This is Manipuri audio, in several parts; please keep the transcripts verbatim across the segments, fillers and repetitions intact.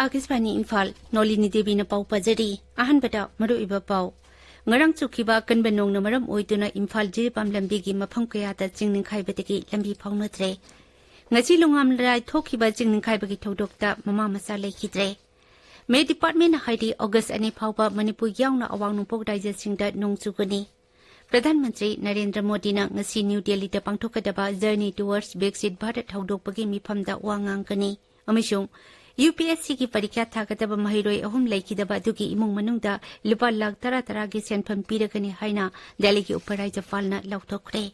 ꯑꯥꯀꯥꯁꯕꯥꯅꯤ ꯏꯝꯐꯥꯜ, ꯅꯣꯂꯤꯅꯤ ꯗꯦꯕꯤꯅ ꯄꯥꯎ ꯄꯥꯖꯔꯤ꯫ ꯑꯍꯥꯟꯕꯗ ꯃꯔꯨꯑꯣꯏꯕ ꯄꯥꯎ꯫ ꯉꯔꯥꯡ ꯆꯨꯈꯤꯕ ꯑꯀꯟꯕ ꯅꯣꯡꯅ ꯃꯔꯝ ꯑꯣꯏꯗꯨꯅ ꯏꯝꯐꯥꯜ ꯖꯤꯔꯤꯕꯥꯝ ꯂꯝꯕꯤꯒꯤ ꯃꯐꯝ ꯀꯌꯥꯗ ꯆꯤꯡ ꯅꯤꯡꯈꯥꯏꯕꯗꯒꯤ ꯂꯝꯕꯤ ꯐꯥꯎꯅꯗ꯭ꯔꯦ꯫ ꯉꯁꯤ ꯂꯣꯡꯉꯥꯝꯂꯥꯏ ꯊꯣꯛꯈꯤꯕ ꯆꯤꯡ ꯅꯤꯡꯈꯥꯏꯕꯒꯤ ꯊꯧꯗꯣꯛꯇ ꯃꯃꯥ ꯃꯆꯥ ꯂꯩꯈꯤꯗ꯭ꯔꯦ꯫ ꯃꯦ ꯗꯤꯄꯥꯔꯠꯃꯦꯟꯅ ꯍꯥꯏꯔꯤ, ꯑꯣꯒꯁ ꯑꯅꯤ ꯐꯥꯎꯕ ꯃꯅꯤꯄꯨꯔ ꯌꯥꯎꯅ ꯑꯋꯥꯡ ꯅꯣꯡꯄꯣꯛ ꯔꯥꯏꯖ꯭ꯌꯁꯤꯡꯗ ꯅꯣꯡ ꯆꯨꯒꯅꯤ꯫ ꯄ꯭ꯔꯙꯥꯟ ꯃꯟꯇ꯭ꯔꯤ ꯅꯔꯦꯟꯗ꯭ꯔ ꯃꯣꯗꯤꯅ ꯉꯁꯤ ꯅ꯭ꯌꯨ ꯗꯦꯜꯂꯤꯗ ꯄꯥꯡꯊꯣꯛꯀꯗꯕ Journey Towards Viksit Bharat ꯍꯧꯗꯣꯛꯄꯒꯤ ꯃꯤꯐꯝꯗ ꯋꯥ ꯉꯥꯡꯒꯅꯤ ꯑꯃꯁꯨꯡ ꯌꯨ ꯄꯤ ꯑꯦꯁ ꯁꯤꯒꯤ ꯄꯔꯤꯈ꯭ꯌꯥ ꯊꯥꯒꯗꯕ ꯃꯍꯩꯔꯣꯏ ꯑꯍꯨꯝ ꯂꯩꯈꯤꯗꯕ ꯑꯗꯨꯒꯤ ꯏꯃꯨꯡ ꯃꯅꯨꯡꯗ ꯂꯨꯄꯥ ꯂꯥꯈ ꯇꯔꯥ ꯇꯔꯥꯒꯤ ꯁꯦꯟꯐꯝ ꯄꯤꯔꯒꯅꯤ ꯍꯥꯏꯅ ꯗꯦꯜꯂꯤꯒꯤ ꯎꯄꯔꯥꯖ꯭ꯌꯄꯥꯜꯅ ꯂꯥꯎꯊꯣꯛꯈ꯭ꯔꯦ꯫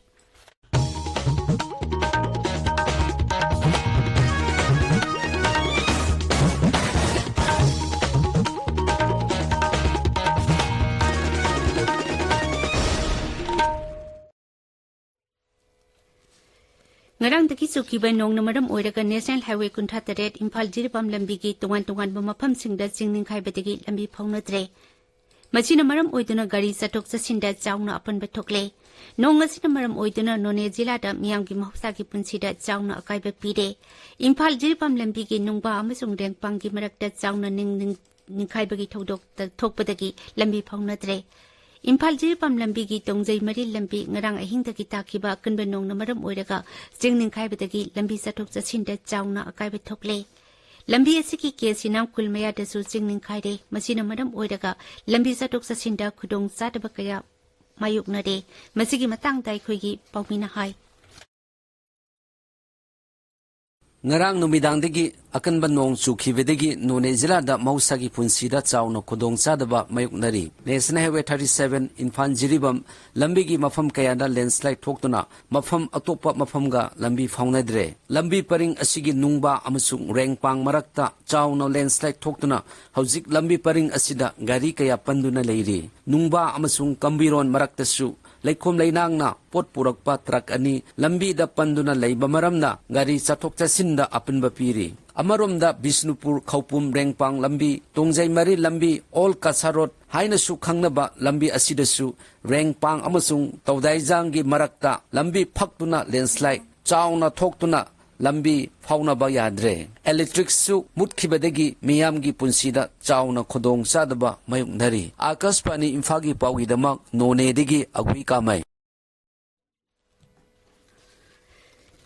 ꯉꯔꯥꯡꯗꯒꯤ ꯆꯨꯈꯤꯕ ꯅꯣꯡꯅ ꯃꯔꯝ ꯑꯣꯏꯔꯒ National Highway ꯀꯨꯟꯊ꯭ꯔꯥ ꯇꯔꯦꯠ ꯏꯝꯐꯥꯜ ꯖꯤꯔꯤꯕꯥꯝ ꯂꯝꯕꯤꯒꯤ ꯇꯣꯉꯥꯟ ꯇꯣꯉꯥꯟꯕ ꯃꯐꯝꯁꯤꯡꯗ ꯆꯤꯡ ꯅꯤꯡꯈꯥꯏꯕꯗꯒꯤ ꯂꯝꯕꯤ ꯐꯥꯎꯅꯗ꯭ꯔꯦ꯫ ꯃꯁꯤꯅ ꯃꯔꯝ ꯑꯣꯏꯗꯨꯅ ꯒꯥꯔꯤ ꯆꯠꯊꯣꯛ ꯆꯠꯁꯤꯟꯗ ꯆꯥꯎꯅ ꯑꯄꯟꯕ ꯊꯣꯛꯂꯦ꯫ ꯅꯣꯡ ꯑꯁꯤꯅ ꯃꯔꯝ ꯑꯣꯏꯗꯨꯅ ꯅꯣꯅꯦ ꯖꯤꯂꯥꯗ ꯃꯤꯌꯥꯝꯒꯤ ꯃꯍꯧꯁꯥꯒꯤ ꯄꯨꯟꯁꯤꯗ ꯆꯥꯎꯅ ꯑꯀꯥꯏꯕ ꯄꯤꯔꯦ꯫ ꯏꯝꯐꯥꯜ ꯖꯤꯔꯤꯕꯥꯝ ꯂꯝꯕꯤꯒꯤ ꯅꯨꯡꯕꯥ ꯑꯃꯁꯨꯡ ꯔꯦꯡꯄꯥꯡꯒꯤ ꯃꯔꯛꯇ ꯆꯥꯎꯅ ꯅꯤꯡ-, ꯅꯤꯡ-, ꯅꯤꯡꯈꯥꯏꯕꯒꯤ ꯊꯧꯗꯣꯛ ꯊꯣꯛꯄꯗꯒꯤ ꯂꯝꯕꯤ ꯐꯥꯎꯅꯗ꯭ꯔꯦ꯫ ꯏꯝꯐꯥꯜ ꯖꯤꯔꯤꯕꯥꯝ ꯂꯝꯕꯤꯒꯤ ꯇꯣꯡꯖꯩ ꯃꯔꯤꯜ ꯂꯝꯕꯤ ꯉꯔꯥꯡ ꯑꯍꯤꯡꯗꯒꯤ ꯇꯥꯈꯤꯕ ꯑꯀꯟꯕ ꯅꯣꯡꯅ ꯃꯔꯝ ꯑꯣꯏꯔꯒ ꯆꯤꯡ ꯅꯤꯡꯈꯥꯏꯕꯗꯒꯤ ꯂꯝꯕꯤ ꯆꯠꯊꯣꯛ ꯆꯠꯁꯤꯟꯗ ꯆꯥꯎꯅ ꯑꯀꯥꯏꯕ ꯊꯣꯛꯂꯦ꯫ ꯂꯝꯕꯤ ꯑꯁꯤꯒꯤ ꯀꯦ ꯁꯤꯅꯥꯝ ꯈꯨꯜ ꯃꯌꯥꯗꯁꯨ ꯆꯤꯡ ꯅꯤꯡꯈꯥꯏꯔꯦ꯫ ꯃꯁꯤꯅ ꯃꯔꯝ ꯑꯣꯏꯔꯒ ꯂꯝꯕꯤ ꯆꯠꯊꯣꯛ ꯆꯠꯁꯤꯟꯗ ꯈꯨꯗꯣꯡꯆꯥꯗꯕ ꯀꯌꯥ ꯃꯥꯌꯣꯛꯅꯔꯦ꯫ ꯃꯁꯤꯒꯤ ꯃꯇꯥꯡꯗ ꯑꯩꯈꯣꯏꯒꯤ ꯄꯥꯎꯃꯤꯅ ꯍꯥꯏ꯫ ꯉꯔꯥꯡ ꯅꯨꯃꯤꯗꯥꯡꯗꯒꯤ ꯑꯀꯟꯕ ꯅꯣꯡ ꯆꯨꯈꯤꯕꯗꯒꯤ ꯅꯣꯅꯦ ꯖꯤꯂꯥꯗ ꯃꯍꯧꯁꯥꯒꯤ ꯄꯨꯟꯁꯤꯗ ꯆꯥꯎꯅ ꯈꯨꯗꯣꯡꯆꯥꯗꯕ ꯃꯥꯌꯣꯛꯅꯔꯤ꯫ National Highway thirty seven Imphal Jiribam ꯂꯝꯕꯤꯒꯤ ꯃꯐꯝ ꯀꯌꯥꯗ landslide ꯊꯣꯛꯇꯨꯅ ꯃꯐꯝ ꯑꯇꯣꯞꯄ ꯃꯐꯝꯒ ꯂꯝꯕꯤ ꯐꯥꯎꯅꯗ꯭ꯔꯦ꯫ ꯂꯝꯕꯤ ꯄꯔꯤꯡ ꯑꯁꯤꯒꯤ ꯅꯨꯡꯕꯥ ꯑꯃꯁꯨꯡ ꯔꯦꯡꯄꯥꯡ ꯃꯔꯛꯇ ꯆꯥꯎꯅ landslide ꯊꯣꯛꯇꯨꯅ ꯍꯧꯖꯤꯛ ꯂꯝꯕꯤ ꯄꯔꯤꯡ ꯑꯁꯤꯗ ꯒꯥꯔꯤ ꯀꯌꯥ ꯄꯟꯗꯨꯅ ꯂꯩꯔꯤ꯫ ꯅꯨꯡꯕꯥ ꯑꯃꯁꯨꯡ ꯀꯝꯕꯤꯔꯣꯟ ꯃꯔꯛꯇꯁꯨ ꯂꯩꯈꯣꯝ ꯂꯩꯅꯥꯡꯅ ꯄꯣꯠ ꯄꯨꯔꯛꯄ ꯇ꯭ꯔꯛ ꯑꯅꯤ ꯂꯝꯕꯤꯗ ꯄꯟꯗꯨꯅ ꯂꯩꯕ ꯃꯔꯝꯅ ꯒꯥꯔꯤ ꯆꯠꯊꯣꯛ ꯆꯠꯁꯤꯟꯗ ꯑꯄꯟꯕ ꯄꯤꯔꯤ꯫ ꯑꯃꯔꯣꯝꯗ ꯕꯤꯁꯅꯨꯄꯨꯔ ꯈꯧꯄꯨꯝ ꯔꯦꯡꯄꯥꯡ ꯂꯝꯕꯤ, ꯇꯣꯡꯖꯩ ꯃꯔꯤ ꯂꯝꯕꯤ, ꯑꯣꯜ ꯀꯁꯥ ꯔꯣꯗ ꯍꯥꯏꯅꯁꯨ ꯈꯪꯅꯕ ꯂꯝꯕꯤ ꯑꯁꯤꯗꯁꯨ ꯔꯦꯡꯄꯥꯡ ꯑꯃꯁꯨꯡ ꯇꯧꯗꯥꯏꯖꯥꯡꯒꯤ ꯃꯔꯛꯇ ꯂꯝꯕꯤ ꯐꯛꯇꯨꯅ landslide ꯆꯥꯎꯅ ꯊꯣꯛꯇꯨꯅ ꯂꯝꯕꯤ ꯐꯥꯎꯅꯕ ꯌꯥꯗ꯭ꯔꯦ꯫ ꯏꯂꯦꯛꯇ꯭ꯔꯤꯛꯁꯨ ꯃꯨꯠꯈꯤꯕꯗꯒꯤ ꯃꯤꯌꯥꯝꯒꯤ ꯄꯨꯟꯁꯤꯗ ꯆꯥꯎꯅ ꯈꯨꯗꯣꯡ ꯆꯥꯗꯕ ꯃꯥꯌꯣꯛꯅꯔꯤ꯫ ꯑꯥꯀꯥꯁꯕꯥꯅꯤ ꯏꯝꯐꯥꯜꯒꯤ ꯄꯥꯎꯒꯤꯗꯃꯛ ꯅꯣꯅꯦꯗꯒꯤ ꯑꯒꯨꯏ ꯀꯥꯃꯩ꯫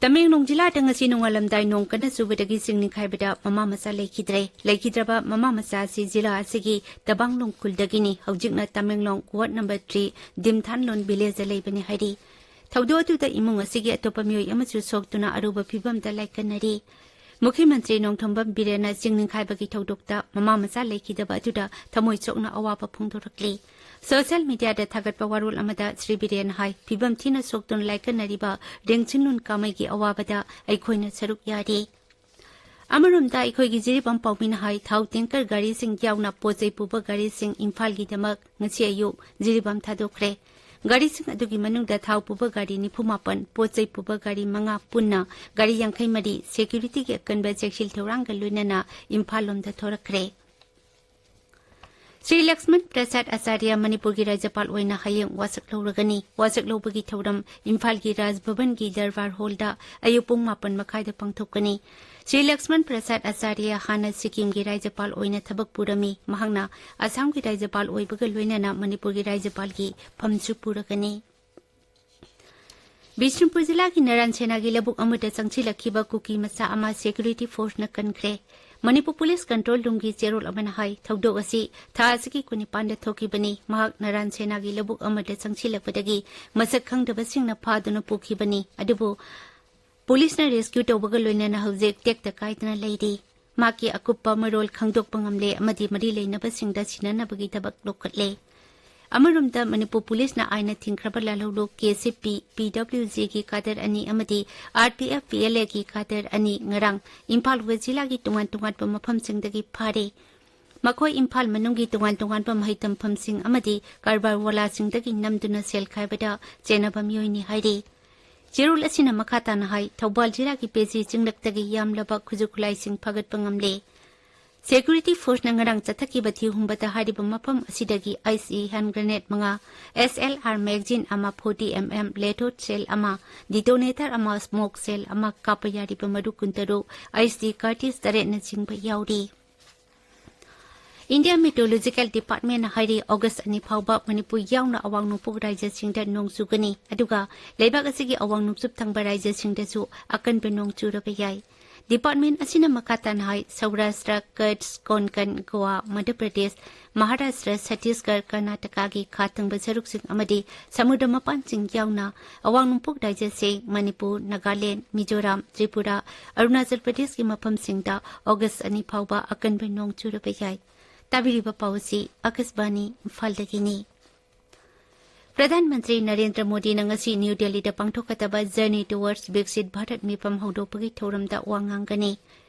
ꯇꯃꯦꯡꯂꯣꯡ ꯖꯤꯂꯥꯗ ꯉꯁꯤ ꯅꯣꯡꯉꯥꯜꯂꯝꯗꯥꯏ ꯅꯣꯡ ꯀꯟꯅ ꯆꯨꯕꯗꯒꯤ ꯆꯤꯡ ꯅꯤꯡꯈꯥꯏꯕꯗ ꯃꯃꯥ ꯃꯆꯥ ꯂꯩꯈꯤꯗ꯭ꯔꯦ꯫ ꯂꯩꯈꯤꯗ꯭ꯔꯕ ꯃꯃꯥ ꯃꯆꯥ ꯑꯁꯤ ꯖꯤꯂꯥ ꯑꯁꯤꯒꯤ ꯇꯕꯥꯡꯂꯣꯡ ꯈꯨꯜꯗꯒꯤꯅꯤ꯫ ꯍꯧꯖꯤꯛꯅ ꯇꯃꯦꯡꯂꯣꯡ ꯋꯥꯔꯗ ꯅꯝꯕꯔ ꯊ꯭ꯔꯤ ꯗꯤꯝꯊꯥꯟꯂꯣꯟ ꯚꯤꯂꯦꯖꯗ ꯂꯩꯕꯅꯤ ꯍꯥꯏꯔꯤ꯫ ꯊꯧꯗꯣꯛ ꯑꯗꯨꯗ ꯏꯃꯨꯡ ꯑꯁꯤꯒꯤ ꯑꯇꯣꯞꯄ ꯃꯤꯑꯣꯏ ꯑꯃꯁꯨ ꯁꯣꯛꯇꯨꯅ ꯑꯔꯨꯕ ꯐꯤꯚꯝꯗ ꯂꯥꯏꯀꯠꯅꯔꯤ꯫ ꯃꯨꯈ꯭ꯌ ꯃꯟꯇ꯭ꯔꯤ ꯅꯣꯡꯊꯣꯝꯕꯝ ꯕꯤꯔꯦꯟꯅ ꯆꯤꯡ ꯅꯤꯡꯈꯥꯏꯕꯒꯤ ꯊꯧꯗꯣꯛꯇ ꯃꯃꯥ ꯃꯆꯥ ꯂꯩꯈꯤꯗꯕ ꯑꯗꯨꯗ ꯊꯃꯣꯏ ꯁꯣꯛꯅ ꯑꯋꯥꯕ ꯐꯣꯡꯗꯣꯔꯛꯂꯤ꯫ ꯁꯣꯁꯤꯌꯦꯜ ꯃꯤꯗꯤꯌꯥꯗ ꯊꯥꯒꯠꯄ ꯋꯥꯔꯣꯜ ꯑꯃꯗ ꯁ꯭ꯔꯤ ꯕꯤꯔꯦꯟ ꯍꯥꯏ, ꯐꯤꯚꯝ ꯊꯤꯅ ꯁꯣꯛꯇꯨꯅ ꯂꯥꯏꯀꯠꯅꯔꯤꯕ ꯔꯦꯡꯆꯤꯟꯂꯨꯟ ꯀꯥꯃꯩꯒꯤ ꯑꯋꯥꯕꯗ ꯑꯩꯈꯣꯏꯅ ꯁꯔꯨꯛ ꯌꯥꯔꯤ꯫ ꯑꯃꯔꯣꯝꯗ ꯑꯩꯈꯣꯏꯒꯤ ꯖꯤꯔꯤꯕꯥꯝ ꯄꯥꯎꯃꯤꯅ ꯍꯥꯏ, ꯊꯥꯎ ꯇꯦꯡꯀꯔ ꯒꯥꯔꯤꯁꯤꯡ ꯌꯥꯎꯅ ꯄꯣꯠ ꯆꯩ ꯄꯨꯕ ꯒꯥꯔꯤꯁꯤꯡ ꯏꯝꯐꯥꯜꯒꯤꯗꯃꯛ ꯉꯁꯤ ꯑꯌꯨꯛ ꯖꯤꯔꯤꯕꯥꯝ ꯊꯥꯗꯣꯛꯈ꯭ꯔꯦ꯫ ꯒꯥꯔꯤꯁꯤꯡ ꯑꯗꯨꯒꯤ ꯃꯅꯨꯡꯗ ꯊꯥꯎ ꯄꯨꯕ ꯒꯥꯔꯤ ꯅꯤꯐꯨ ꯃꯥꯄꯟ, ꯄꯣꯠ ꯆꯩ ꯄꯨꯕ ꯒꯥꯔꯤ ꯃꯉꯥ ꯄꯨꯟꯅ ꯒꯥꯔꯤ ꯌꯥꯡꯈꯩ ꯃꯔꯤ ꯁꯦꯀ꯭ꯌꯨꯔꯤꯇꯤꯒꯤ ꯑꯀꯟꯕ ꯆꯦꯛꯁꯤꯜ ꯊꯧꯔꯥꯡꯒ ꯂꯣꯏꯅꯅ ꯏꯝꯐꯥꯜ ꯂꯣꯝꯗ ꯊꯣꯔꯛꯈ꯭ꯔꯦ꯫ ꯁ꯭ꯔꯤ ꯂꯛꯁꯃꯟ ꯄ꯭ꯔꯁꯥꯗ ꯑꯆꯥꯔꯌ ꯃꯅꯤꯄꯨꯔꯒꯤ ꯔꯥꯖ꯭ꯌꯄꯥꯜ ꯑꯣꯏꯅ ꯍꯌꯦꯡ ꯋꯥꯁꯛ ꯂꯧꯔꯒꯅꯤ꯫ ꯋꯥꯁꯛ ꯂꯧꯕꯒꯤ ꯊꯧꯔꯝ ꯏꯝꯐꯥꯜꯒꯤ ꯔꯥꯖ ꯚꯕꯟꯒꯤ ꯗꯔꯕꯥꯔ ꯍꯣꯜꯗ ꯑꯌꯨꯛ ꯄꯨꯡ ꯃꯥꯄꯟ ꯃꯈꯥꯏꯗ ꯄꯥꯡꯊꯣꯛꯀꯅꯤ꯫ ꯁ꯭ꯔꯤ ꯂꯛꯁꯃꯟ ꯄ꯭ꯔꯁꯥꯗ ꯑꯆꯥꯔꯌ ꯍꯥꯟꯅ ꯁꯤꯛꯀꯤꯝꯒꯤ ꯔꯥꯖ꯭ꯌꯄꯥꯜ ꯑꯣꯏꯅ ꯊꯕꯛ ꯄꯨꯔꯝꯃꯤ꯫ ꯃꯍꯥꯛꯅ ꯑꯁꯥꯝꯒꯤ ꯔꯥꯖ꯭ꯌꯄꯥꯜ ꯑꯣꯏꯕꯒ ꯂꯣꯏꯅꯅ ꯃꯅꯤꯄꯨꯔꯒꯤ ꯔꯥꯖ꯭ꯌꯄꯥꯜꯒꯤ ꯐꯝꯁꯨ ꯄꯨꯔꯒꯅꯤ꯫ ꯕꯤꯁꯅꯨꯄꯨꯔ ꯖꯤꯂꯥꯒꯤ ꯅꯔꯥꯟ ꯁꯦꯅꯥꯒꯤ ꯂꯧꯕꯨꯛ ꯑꯃꯗ ꯆꯪꯁꯤꯜꯂꯛꯈꯤꯕ ꯀꯨꯀꯤ ꯃꯆꯥ ꯑꯃ ꯁꯦꯀ꯭ꯌꯨꯔꯤꯇꯤ ꯐꯣꯔꯁꯅ ꯀꯟꯈ꯭ꯔꯦ꯫ ꯃꯅꯤꯄꯨꯔ ꯄꯨꯂꯤꯁ ꯀꯟꯇ꯭ꯔꯣꯜ ꯔꯨꯝꯒꯤ ꯆꯦꯔꯣꯜ ꯑꯃꯅ ꯍꯥꯏ, ꯊꯧꯗꯣꯛ ꯑꯁꯤ ꯊꯥ ꯑꯁꯤꯒꯤ ꯀꯨꯟꯅꯤꯄꯥꯟꯗ ꯊꯣꯛꯈꯤꯕꯅꯤ꯫ ꯃꯍꯥꯛ ꯅꯔꯥꯟ ꯁꯦꯅꯥꯒꯤ ꯂꯧꯕꯨꯛ ꯑꯃꯗ ꯆꯪꯁꯤꯜꯂꯛꯄꯗꯒꯤ ꯃꯁꯛ ꯈꯪꯗꯕꯁꯤꯡꯅ ꯐꯥꯗꯨꯅ ꯄꯨꯈꯤꯕꯅꯤ꯫ ꯑꯗꯨꯕꯨ ꯄꯨꯂꯤꯁꯅ ꯔꯦꯁꯀ꯭ꯌꯨ ꯇꯧꯕꯒ ꯂꯣꯏꯅꯅ ꯍꯧꯖꯤꯛ ꯇꯦꯛꯇ ꯀꯥꯏꯗꯅ ꯂꯩꯔꯤ꯫ ꯃꯍꯥꯛꯀꯤ ꯑꯀꯨꯞꯄ ꯃꯔꯣꯜ ꯈꯪꯗꯣꯛꯄ ꯉꯝꯂꯦ ꯑꯃꯗꯤ ꯃꯔꯤ ꯂꯩꯅꯕꯁꯤꯡꯗ ꯁꯤꯟꯅꯅꯕꯒꯤ ꯊꯕꯛ ꯂꯧꯈꯠꯂꯦ꯫ ꯑꯃꯔꯣꯝꯗ ꯃꯅꯤꯄꯨꯔ ꯄꯨꯂꯤꯁꯅ ꯑꯥꯏꯟꯅ ꯊꯤꯡꯈ꯭ꯔꯕ ꯂꯥꯜꯍꯧꯂꯨ ꯀꯦ ꯁꯤ ꯄꯤ, ꯄꯤ ꯗꯕ꯭ꯂꯤꯎ ꯖꯤꯒꯤ ꯀꯥꯗꯔ ꯑꯅꯤ ꯑꯃꯗꯤ R P F, P L ꯑꯦꯒꯤ ꯀꯥꯗꯔ ꯑꯅꯤ ꯉꯔꯥꯡ ꯏꯝꯐꯥꯜ ꯋꯦꯁ ꯖꯤꯂꯥꯒꯤ ꯇꯣꯉꯥꯟ ꯇꯣꯉꯥꯟꯕ ꯃꯐꯝꯁꯤꯡꯗꯒꯤ ꯐꯥꯔꯦ꯫ ꯃꯈꯣꯏ ꯏꯝꯐꯥꯜ ꯃꯅꯨꯡꯒꯤ ꯇꯣꯉꯥꯟ ꯇꯣꯉꯥꯟꯕ ꯃꯍꯩ ꯇꯝꯐꯝꯁꯤꯡ ꯑꯃꯗꯤ ꯀꯔꯕꯥꯔ ꯋꯥꯂꯥꯁꯤꯡꯗꯒꯤ ꯅꯝꯗꯨꯅ ꯁꯦꯜ ꯈꯥꯏꯕꯗ ꯆꯦꯟꯅꯕ ꯃꯤꯑꯣꯏꯅꯤ ꯍꯥꯏꯔꯤ꯫ ꯆꯦꯔꯣꯜ ꯑꯁꯤꯅ ꯃꯈꯥ ꯇꯥꯅ ꯍꯥꯏ, ꯊꯧꯕꯥꯜ ꯖꯤꯂꯥꯒꯤ ꯄꯦꯖꯤ ꯆꯤꯡꯂꯛꯇꯒꯤ ꯌꯥꯝꯂꯕ ꯈꯨꯠꯁꯨ ꯈꯨꯠꯂꯥꯏꯁꯤꯡ ꯐꯥꯒꯠꯄ ꯉꯝꯂꯦ꯫ Security Force ꯅ ꯉꯔꯥꯡ ꯆꯠꯊꯈꯤꯕ ꯊꯤꯍꯨꯝꯕꯗ ꯍꯥꯏꯔꯤꯕ ꯃꯐꯝ ꯑꯁꯤꯗꯒꯤ ꯑꯥꯏꯁ ꯏ hand grenade ꯃꯉꯥ, ꯑꯦꯁ ꯑꯦꯜ ꯑꯥꯔ magazine ꯑꯃ, forty M M lead shell ꯑꯃ, detonator ꯑꯃ, smoke shell ꯑꯃ ꯀꯥꯞꯄ ꯌꯥꯔꯤꯕ ꯃꯔꯨ ꯀꯨꯟꯇꯔꯨꯛ, ꯑꯥꯏꯁ ꯏ cartridge ꯇꯔꯦꯠꯅꯆꯤꯡꯕ ꯌꯥꯎꯔꯤ꯫ India Meteorological Department ꯅ ꯍꯥꯏꯔꯤ, August ꯑꯅꯤ ꯐꯥꯎꯕ ꯃꯅꯤꯄꯨꯔ ꯌꯥꯎꯅ ꯑꯋꯥꯡ ꯅꯣꯡꯄꯣꯛ ꯔꯥꯖ꯭ꯌꯁꯤꯡꯗ ꯅꯣꯡ ꯆꯨꯒꯅꯤ, ꯑꯗꯨꯒ ꯂꯩꯕꯥꯛ ꯑꯁꯤꯒꯤ ꯑꯋꯥꯡ ꯅꯣꯡꯆꯨꯞ ꯊꯪꯕ ꯔꯥꯖ꯭ꯌꯁꯤꯡꯗꯁꯨ ꯑꯀꯟꯕ ꯅꯣꯡ ꯆꯨꯔꯕ ꯌꯥꯏ꯫ Department ꯑꯁꯤꯅ ꯃꯈꯥ ꯇꯥꯅ ꯍꯥꯏ, ꯁꯧꯔꯥꯁꯇ꯭ꯔ, ꯀꯠꯁ, ꯀꯣꯟꯀꯟ, ꯒꯣꯋꯥ, ꯃꯙ꯭ꯌ ꯄ꯭ꯔꯗꯦꯁ, ꯃꯍꯥꯔꯥꯁꯇ꯭ꯔ, ꯆꯇꯤꯁꯒꯔ, ꯀꯔꯅꯥꯇꯀꯥꯒꯤ ꯈꯥ ꯊꯪꯕ ꯁꯔꯨꯛꯁꯤꯡ ꯑꯃꯗꯤ ꯁꯃꯨꯗ꯭ꯔ ꯃꯄꯥꯟꯁꯤꯡ ꯌꯥꯎꯅ ꯑꯋꯥꯡ ꯅꯣꯡꯄꯣꯛ ꯔꯥꯖ꯭ꯌꯁꯤꯡ ꯃꯅꯤꯄꯨꯔ, ꯅꯥꯒꯥꯂꯦꯟ, ꯃꯤꯖꯣꯔꯥꯝ, ꯇ꯭ꯔꯤꯄꯨꯔꯥ, ꯑꯔꯨꯅꯥꯆꯜ ꯄ꯭ꯔꯗꯦꯁꯀꯤ ꯃꯐꯝꯁꯤꯡꯗ August ꯑꯅꯤ ꯐꯥꯎꯕ ꯑꯀꯟꯕ ꯅꯣꯡ ꯆꯨꯔꯕ ꯌꯥꯏ꯫ ꯇꯥꯕꯤꯔꯤꯕ ꯄꯥꯎ ꯑꯁꯤ ꯑꯀꯥꯁꯕꯥꯅꯤ ꯏꯝꯐꯥꯜꯗꯒꯤꯅꯤ꯫ ꯄ꯭ꯔꯙꯥꯟ ꯃꯟꯇ꯭ꯔꯤ ꯅꯔꯦꯟꯗ꯭ꯔ ꯃꯣꯗꯤꯅ ꯉꯁꯤ ꯅ꯭ꯌꯨ ꯗꯦꯜꯂꯤꯗ ꯄꯥꯡꯊꯣꯛꯀꯗꯕ Journey Towards Viksit Bharat ꯃꯤꯐꯝ ꯍꯧꯗꯣꯛꯄꯒꯤ ꯊꯧꯔꯝꯗ ꯋꯥ ꯉꯥꯡꯒꯅꯤ꯫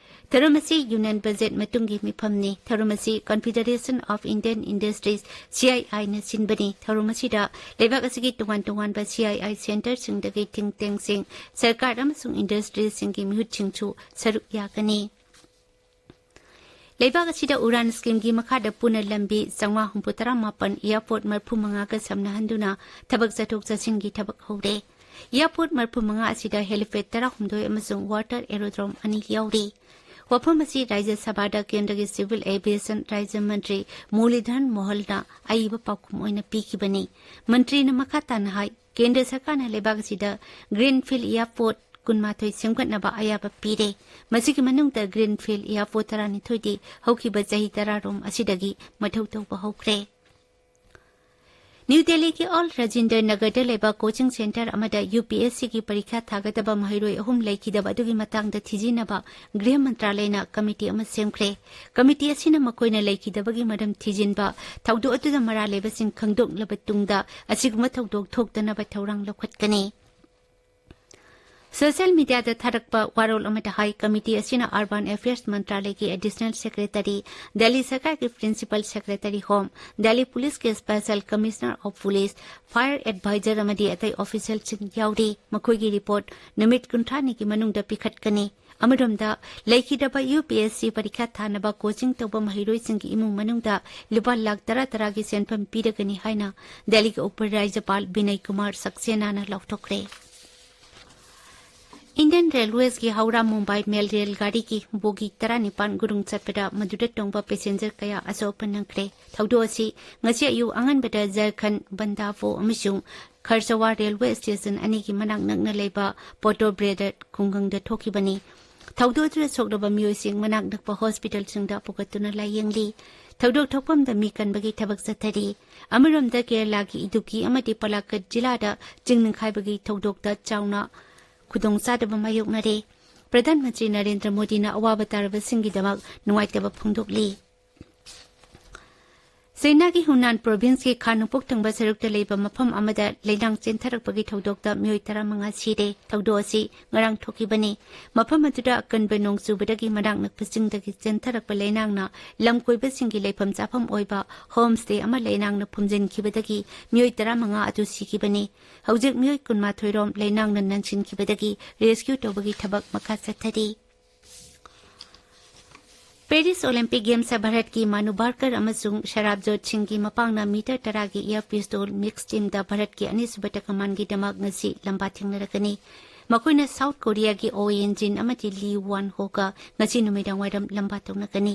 ꯊꯧꯔꯝ ꯑꯁꯤ Union Budget ꯃꯇꯨꯡꯒꯤ ꯃꯤꯐꯝꯅꯤ꯫ ꯊꯧꯔꯝ ꯑꯁꯤ Confederation of Indian Industries, C I I ꯅ ꯁꯤꯟꯕꯅꯤ꯫ ꯊꯧꯔꯝ ꯑꯁꯤꯗ ꯂꯩꯕꯥꯛ ꯑꯁꯤꯒꯤ ꯇꯣꯉꯥꯟ ꯇꯣꯉꯥꯟꯕ C I I centreꯁꯤꯡꯗꯒꯤ think tankꯁꯤꯡ, ꯁꯔꯀꯥꯔ ꯑꯃꯁꯨꯡ industryꯁꯤꯡꯒꯤ ꯃꯤꯍꯨꯠꯁꯤꯡꯁꯨ ꯁꯔꯨꯛ ꯌꯥꯒꯅꯤ꯫ ꯂꯩꯕꯥꯛ ꯑꯁꯤꯗ ꯎꯔꯥꯟ schemeꯒꯤ ꯃꯈꯥꯗ ꯄꯨꯟꯅ ꯂꯝꯕꯤ ꯆꯥꯝꯃꯉꯥ ꯍꯨꯝꯐꯨꯇꯔꯥ ꯃꯥꯄꯟ, airport ꯃꯔꯤꯐꯨ ꯃꯉꯥꯒ ꯁꯝꯅꯍꯟꯗꯨꯅ ꯊꯕꯛ ꯆꯠꯊꯣꯛ ꯆꯠꯁꯤꯟꯒꯤ ꯊꯕꯛ ꯍꯧꯔꯦ꯫ Airport ꯃꯔꯤꯐꯨ ꯃꯉꯥ ꯑꯁꯤꯗ helipad ꯇꯔꯥꯍꯨꯝꯗꯣꯏ ꯑꯃꯁꯨꯡ water aerodrome ꯑꯅꯤ ꯌꯥꯎꯔꯤ꯫ ꯋꯥꯐꯝ ꯑꯁꯤ ꯔꯥꯖ꯭ꯌ ꯁꯚꯥꯗ ꯀꯦꯟꯗ꯭ꯔꯒꯤ civil aviation ꯔꯥꯖ꯭ꯌ ꯃꯟꯇ꯭ꯔꯤ ꯃꯨꯔꯂꯤꯙꯔꯟ ꯃꯣꯍꯜꯅ ꯑꯏꯕ ꯄꯥꯎꯈꯨꯝ ꯑꯣꯏꯅ ꯄꯤꯈꯤꯕꯅꯤ꯫ ꯃꯟꯇ꯭ꯔꯤꯅ ꯃꯈꯥ ꯇꯥꯅ ꯍꯥꯏ, ꯀꯦꯟꯗ꯭ꯔ ꯁꯔꯀꯥꯔꯅ ꯂꯩꯕꯥꯛ ꯑꯁꯤꯗ Greenfield airport ꯀꯨꯟꯃꯥꯊꯣꯏ ꯁꯦꯝꯒꯠꯅꯕ ꯑꯌꯥꯕ ꯄꯤꯔꯦ꯫ ꯃꯁꯤꯒꯤ ꯃꯅꯨꯡꯗ Greenfield airport ꯇꯔꯥꯅꯤꯊꯣꯏꯗꯤ ꯍꯧꯈꯤꯕ ꯆꯍꯤ ꯇꯔꯥꯔꯣꯝ ꯑꯁꯤꯗꯒꯤ ꯃꯊꯧ ꯇꯧꯕ ꯍꯧꯈ꯭ꯔꯦ꯫ ꯅ꯭ꯌꯨ ꯗꯦꯜꯂꯤꯒꯤ ꯑꯣꯜ ꯔꯥꯖꯤꯟꯗꯔ ꯅꯒꯔꯗ ꯂꯩꯕ coaching centre ꯑꯃꯗ UPSCꯒꯤ ꯄꯔꯤꯈ꯭ꯌꯥ ꯊꯥꯒꯗꯕ ꯃꯍꯩꯔꯣꯏ ꯑꯍꯨꯝ ꯂꯩꯈꯤꯗꯕ ꯑꯗꯨꯒꯤ ꯃꯇꯥꯡꯗ ꯊꯤꯖꯤꯟꯅꯕ ꯒ꯭ꯔꯤꯍ ꯃꯟꯇ꯭ꯔꯥꯂꯌꯅ committee ꯑꯃ ꯁꯦꯝꯈ꯭ꯔꯦ꯫ Committee ꯑꯁꯤꯅ ꯃꯈꯣꯏꯅ ꯂꯩꯈꯤꯗꯕꯒꯤ ꯃꯔꯝ ꯊꯤꯖꯤꯟꯕ, ꯊꯧꯗꯣꯛ ꯑꯗꯨꯗ ꯃꯔꯥꯜ ꯂꯩꯕꯁꯤꯡ ꯈꯪꯗꯣꯛꯂꯕ ꯇꯨꯡꯗ ꯑꯁꯤꯒꯨꯝꯕ ꯊꯧꯗꯣꯛ ꯊꯣꯛꯇꯅꯕ ꯊꯧꯔꯥꯡ ꯂꯧꯈꯠꯀꯅꯤ꯫ ꯁꯣꯁꯤꯌꯦꯜ ꯃꯤꯗꯤꯌꯥꯗ ꯊꯥꯔꯛꯄ ꯋꯥꯔꯣꯜ ꯑꯃꯗ ꯍꯥꯏ, ꯀꯃꯤꯇꯤ ꯑꯁꯤꯅ Urban Affairs ꯃꯟꯇ꯭ꯔꯥꯂꯌꯒꯤ Additional Secretary, Delhi ꯁꯔꯀꯥꯔꯒꯤ Principal Secretary Home, ꯗꯦꯜꯂꯤ ꯄꯨꯂꯤꯁꯀꯤ Special Commissioner of Police, Fire Advisor ꯑꯃꯗꯤ ꯑꯇꯩ ꯑꯣꯐꯤꯁꯤꯌꯦꯜꯁꯤꯡ ꯌꯥꯎꯔꯤ꯫ ꯃꯈꯣꯏꯒꯤ ꯔꯤꯄꯣꯔꯠ ꯅꯨꯃꯤꯠ ꯀꯨꯟꯊ꯭ꯔꯥꯅꯤꯒꯤ ꯃꯅꯨꯡꯗ ꯄꯤꯈꯠꯀꯅꯤ꯫ ꯑꯃꯔꯣꯝꯗ, ꯂꯩꯈꯤꯗ꯭ꯔꯕ ꯌꯨ ꯄꯤ ꯑꯦꯁ ꯁꯤ ꯄꯔꯤꯈꯥ ꯊꯥꯅꯕ ꯀꯣꯆꯤꯡ ꯇꯧꯕ ꯃꯍꯩꯔꯣꯏꯁꯤꯡꯒꯤ ꯏꯃꯨꯡ ꯃꯅꯨꯡꯗ ꯂꯨꯄꯥ ꯂꯥꯈ ꯇꯔꯥ ꯇꯔꯥꯒꯤ ꯁꯦꯟꯐꯝ ꯄꯤꯔꯒꯅꯤ ꯍꯥꯏꯅ ꯗꯦꯜꯂꯤꯒꯤ ꯎꯄ ꯔꯥꯖ꯭ꯌꯄꯥꯜ ꯕꯤꯅꯌ ꯀꯨꯃꯥꯔ ꯁꯛꯁꯦꯅꯥꯅ ꯂꯥꯎꯊꯣꯛꯈ꯭ꯔꯦ꯫ ꯏꯟꯗꯤꯌꯟ ꯔꯦꯜꯋꯦꯁꯀꯤ ꯍꯧꯔꯥ ꯃꯨꯝꯕꯥꯏ ꯃꯦꯜ ꯔꯦꯜ ꯒꯥꯔꯤꯒꯤ ꯕꯣꯒꯤ ꯇꯔꯥꯅꯤꯄꯥꯟ ꯒꯨꯔꯨꯡ ꯆꯠꯄꯗ ꯃꯗꯨꯗ ꯇꯣꯡꯕ ꯄꯦꯁꯦꯟꯖꯔ ꯀꯌꯥ ꯑꯁꯣꯛ ꯑꯄꯟ ꯅꯪꯈ꯭ꯔꯦ꯫ ꯊꯧꯗꯣꯛ ꯑꯁꯤ ꯉꯁꯤ ꯑꯌꯨꯛ ꯑꯉꯟꯕꯗ ꯖꯔꯈꯟ ꯕꯟꯗꯥꯄꯣ ꯑꯃꯁꯨꯡ ꯈꯔꯁꯋꯥ ꯔꯦꯜꯋꯦ ꯁ꯭ꯇꯦꯁꯟ ꯑꯅꯤꯒꯤ ꯃꯅꯥꯛ ꯅꯛꯅ ꯂꯩꯕ ꯄꯣꯇꯣ ꯕ꯭ꯔꯦꯗꯠ ꯈꯨꯡꯒꯪꯗ ꯊꯣꯛꯈꯤꯕꯅꯤ꯫ ꯊꯧꯗꯣꯛ ꯑꯗꯨꯗ ꯁꯣꯛꯂꯕ ꯃꯤꯑꯣꯏꯁꯤꯡ ꯃꯅꯥꯛ ꯅꯛꯄ ꯍꯣꯁꯄꯤꯇꯥꯜꯁꯤꯡꯗ ꯄꯨꯈꯠꯇꯨꯅ ꯂꯥꯌꯦꯡꯂꯤ꯫ ꯊꯧꯗꯣꯛ ꯊꯣꯛꯐꯝꯗ ꯃꯤ ꯀꯟꯕꯒꯤ ꯊꯕꯛ ꯆꯠꯊꯔꯤ꯫ ꯑꯃꯔꯣꯝꯗ, ꯀꯦꯔꯂꯥꯒꯤ ꯏꯗꯨꯛꯀꯤ ꯑꯃꯗꯤ ꯄꯂꯥꯛꯀꯠ ꯖꯤꯂꯥꯗ ꯆꯤꯡ ꯅꯤꯡꯈꯥꯏꯕꯒꯤ ꯊꯧꯗꯣꯛꯇ ꯆꯥꯎꯅ ꯈꯨꯗꯣꯡꯆꯥꯗꯕ ꯃꯥꯌꯣꯛꯅꯔꯦ꯫ ꯄ꯭ꯔꯙꯥꯟ ꯃꯟꯇ꯭ꯔꯤ ꯅꯔꯦꯟꯗ꯭ꯔ ꯃꯣꯗꯤꯅ ꯑꯋꯥꯕ ꯇꯥꯔꯕꯁꯤꯡꯒꯤꯗꯃꯛ ꯅꯨꯡꯉꯥꯏꯇꯕ ꯐꯣꯡꯗꯣꯛꯂꯤ꯫ ꯆꯩꯅꯥꯒꯤ ꯍꯨꯅꯥꯟ ꯄ꯭ꯔꯣꯚꯤꯟꯁꯀꯤ ꯈꯥ ꯅꯣꯡꯄꯣꯛ ꯊꯪꯕ ꯁꯔꯨꯛꯇ ꯂꯩꯕ ꯃꯐꯝ ꯑꯃꯗ ꯂꯩꯅꯥꯡ ꯆꯦꯟꯊꯔꯛꯄꯒꯤ ꯊꯧꯗꯣꯛꯇ ꯃꯤꯑꯣꯏ ꯇꯔꯥꯃꯉꯥ ꯁꯤꯔꯦ꯫ ꯊꯧꯗꯣꯛ ꯑꯁꯤ ꯉꯔꯥꯡ ꯊꯣꯛꯈꯤꯕꯅꯤ꯫ ꯃꯐꯝ ꯑꯗꯨꯗ ꯑꯀꯟꯕ ꯅꯣꯡ ꯆꯨꯕꯗꯒꯤ ꯃꯅꯥꯛ ꯅꯛꯄ ꯆꯤꯡꯗꯒꯤ ꯆꯦꯟꯊꯔꯛꯄ ꯂꯩꯅꯥꯡꯅ ꯂꯝꯀꯣꯏꯕꯁꯤꯡꯒꯤ ꯂꯩꯐꯝ ꯆꯥꯐꯝ ꯑꯣꯏꯕ ꯍꯣꯝ ꯁ꯭ꯇꯦ ꯑꯃ ꯂꯩꯅꯥꯡꯅ ꯐꯨꯝꯖꯤꯟꯈꯤꯕꯗꯒꯤ ꯃꯤꯑꯣꯏ ꯇꯔꯥꯃꯉꯥ ꯑꯗꯨ ꯁꯤꯈꯤꯕꯅꯤ꯫ ꯍꯧꯖꯤꯛ ꯃꯤꯑꯣꯏ ꯀꯨꯟꯃꯥꯊꯣꯏ ꯔꯣꯝ ꯂꯩꯅꯥꯡꯅ ꯅꯟꯁꯤꯟꯈꯤꯕꯗꯒꯤ ꯔꯦꯁꯀ꯭ꯌꯨ ꯇꯧꯕꯒꯤ ꯊꯕꯛ ꯃꯈꯥ ꯆꯠꯊꯔꯤ꯫ ꯄꯦꯔꯤꯁ ꯑꯣꯂꯤꯝꯄꯤꯛ ꯒꯦꯝꯁꯇ ꯚꯥꯔꯠꯀꯤ ꯃꯥꯅꯨ ꯚꯥꯔꯀꯔ ꯑꯃꯁꯨꯡ ꯁꯔꯥꯕꯖꯣꯠ ꯁꯤꯡꯒꯤ ꯃꯄꯥꯡꯅ ꯃꯤꯇꯔ ꯇꯔꯥꯒꯤ ꯑꯦꯌꯔ ꯄꯤꯁꯇꯣꯜ ꯃꯤꯛꯁ ꯇꯤꯝꯗ ꯚꯥꯔꯠꯀꯤ ꯑꯅꯤꯁꯨꯕ ꯇꯀꯃꯥꯟꯒꯤꯗꯃꯛ ꯉꯁꯤ ꯂꯝꯕꯥ ꯊꯦꯡꯅꯔꯒꯅꯤ꯫ ꯃꯈꯣꯏꯅ ꯁꯥꯎꯠ ꯀꯣꯔꯤꯌꯥꯒꯤ ꯑꯣ ꯌꯦꯟ ꯖꯤꯟ ꯑꯃꯗꯤ ꯂꯤ ꯋꯥꯟ ꯍꯣꯒ ꯉꯁꯤ ꯅꯨꯃꯤꯗꯥꯡꯋꯥꯏꯔꯝ ꯂꯝꯕꯥ ꯇꯧꯅꯒꯅꯤ꯫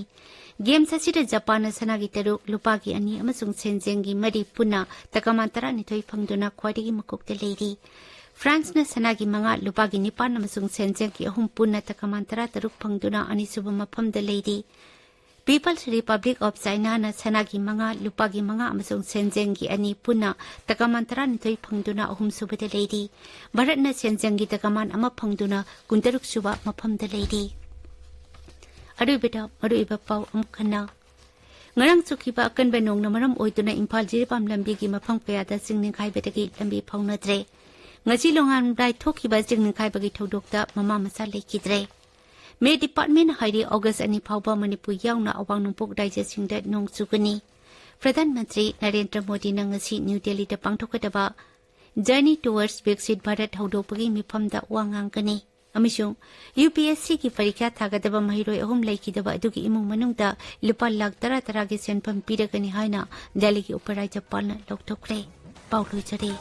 ꯒꯦꯝꯁ ꯑꯁꯤꯗ ꯖꯄꯥꯟꯅ ꯁꯅꯥꯒꯤ ꯇꯔꯨꯛ, ꯂꯨꯄꯥꯒꯤ ꯑꯅꯤ ꯑꯃꯁꯨꯡ ꯁꯦꯟꯖꯦꯡꯒꯤ ꯃꯔꯤ ꯄꯨꯟꯅ ꯇꯀꯃꯥꯟ ꯇꯔꯥꯅꯤꯊꯣꯏ ꯐꯪꯗꯨꯅ ꯈ꯭ꯋꯥꯏꯗꯒꯤ ꯃꯀꯣꯛꯇ ꯂꯩꯔꯤ꯫ ꯐ꯭ꯔꯥꯟꯁꯅ ꯁꯅꯥꯒꯤ ꯃꯉꯥ, ꯂꯨꯄꯥꯒꯤ ꯅꯤꯄꯥꯟ ꯑꯃꯁꯨꯡ ꯁꯦꯟꯖꯦꯡꯒꯤ ꯑꯍꯨꯝ ꯄꯨꯟꯅ ꯇꯀꯃꯥꯟ ꯇꯔꯥꯇꯔꯨꯛ ꯐꯪꯗꯨꯅ ꯑꯅꯤꯁꯨꯕ ꯃꯐꯝꯗ ꯂꯩꯔꯤ꯫ ꯄꯤꯄꯜꯁ ꯔꯤꯄꯕ꯭ꯂꯤꯛ ꯑꯣꯐ ꯆꯥꯏꯅꯥꯅ ꯁꯅꯥꯒꯤ ꯃꯉꯥ, ꯂꯨꯄꯥꯒꯤ ꯃꯉꯥ ꯑꯃꯁꯨꯡ ꯁꯦꯟꯖꯦꯡꯒꯤ ꯑꯅꯤ ꯄꯨꯟꯅ ꯇꯀꯃꯥꯟ ꯇꯔꯥꯅꯤꯊꯣꯏ ꯐꯪꯗꯨꯅ ꯑꯍꯨꯝꯁꯨꯕꯗ ꯂꯩꯔꯤ꯫ ꯚꯥꯔꯠꯅ ꯁꯦꯟꯖꯦꯡꯒꯤ ꯇꯀꯃꯥꯟ ꯑꯃ ꯐꯪꯗꯨꯅ ꯀꯨꯟꯇꯔꯨꯛ ꯁꯨꯕ ꯃꯐꯝꯗ ꯂꯩꯔꯤ꯫ ꯑꯔꯣꯏꯕꯗ ꯃꯔꯨꯑꯣꯏꯕ ꯄꯥꯎ ꯑꯃꯨꯛ ꯍꯟꯅ꯫ ꯉꯔꯥꯡ ꯆꯨꯈꯤꯕ ꯑꯀꯟꯕ ꯅꯣꯡꯅ ꯃꯔꯝ ꯑꯣꯏꯗꯨꯅ ꯏꯝꯐꯥꯜ ꯖꯤꯔꯤꯕꯥꯝ ꯂꯝꯕꯤꯒꯤ ꯃꯐꯝ ꯀꯌꯥꯗ ꯆꯤꯡ ꯅꯤꯡꯈꯥꯏꯕꯗꯒꯤ ꯂꯝꯕꯤ ꯐꯥꯎꯅꯗ꯭ꯔꯦ꯫ ꯉꯁꯤ ꯅꯣꯡꯉꯥꯜꯂꯝꯗꯥꯏ ꯊꯣꯛꯈꯤꯕ ꯆꯤꯡ ꯅꯤꯡꯈꯥꯏꯕꯒꯤ ꯊꯧꯗꯣꯛꯇ ꯃꯃꯥ ꯃꯆꯥ ꯂꯩꯈꯤꯗ꯭ꯔꯦ꯫ ꯃꯦꯠ ꯗꯤꯄꯥꯔꯠꯃꯦꯟꯅ ꯍꯥꯏꯔꯤ, ꯑꯣꯒꯁ ꯑꯅꯤ ꯐꯥꯎꯕ ꯃꯅꯤꯄꯨꯔ ꯌꯥꯎꯅ ꯑꯋꯥꯡ ꯅꯣꯡꯄꯣꯛ ꯔꯥꯖ꯭ꯌꯁꯤꯡꯗ ꯅꯣꯡ ꯆꯨꯒꯅꯤ꯫ ꯄ꯭ꯔꯙꯥꯟ ꯃꯟꯇ꯭ꯔꯤ ꯅꯔꯦꯟꯗ꯭ꯔ ꯃꯣꯗꯤꯅ ꯉꯁꯤ ꯅ꯭ꯌꯨ ꯗꯦꯜꯂꯤꯗ ꯄꯥꯡꯊꯣꯛꯀꯗꯕ Journey Towards Viksit Bharat ꯍꯧꯗꯣꯛꯄꯒꯤ ꯃꯤꯐꯝꯗ ꯋꯥ ꯉꯥꯡꯒꯅꯤ꯫ ꯑꯃꯁꯨꯡ ꯌꯨ ꯄꯤ ꯑꯦꯁ ꯁꯤꯒꯤ ꯄꯔꯤꯈ꯭ꯌꯥ ꯊꯥꯒꯗꯕ ꯃꯍꯩꯔꯣꯏ ꯑꯍꯨꯝ ꯂꯩꯈꯤꯗꯕ ꯑꯗꯨꯒꯤ ꯏꯃꯨꯡ ꯃꯅꯨꯡꯗ ꯂꯨꯄꯥ ꯂꯥꯈ ꯇꯔꯥ ꯇꯔꯥꯒꯤ ꯁꯦꯟꯐꯝ ꯄꯤꯔꯒꯅꯤ ꯍꯥꯏꯅ ꯗꯦꯜꯂꯤꯒꯤ ꯎꯄꯔꯥꯖ꯭ꯌꯄꯥꯜꯅ ꯂꯥꯎꯊꯣꯛꯈ꯭ꯔꯦ꯫ ꯄꯥꯎ ꯂꯣꯏꯖꯔꯦ꯫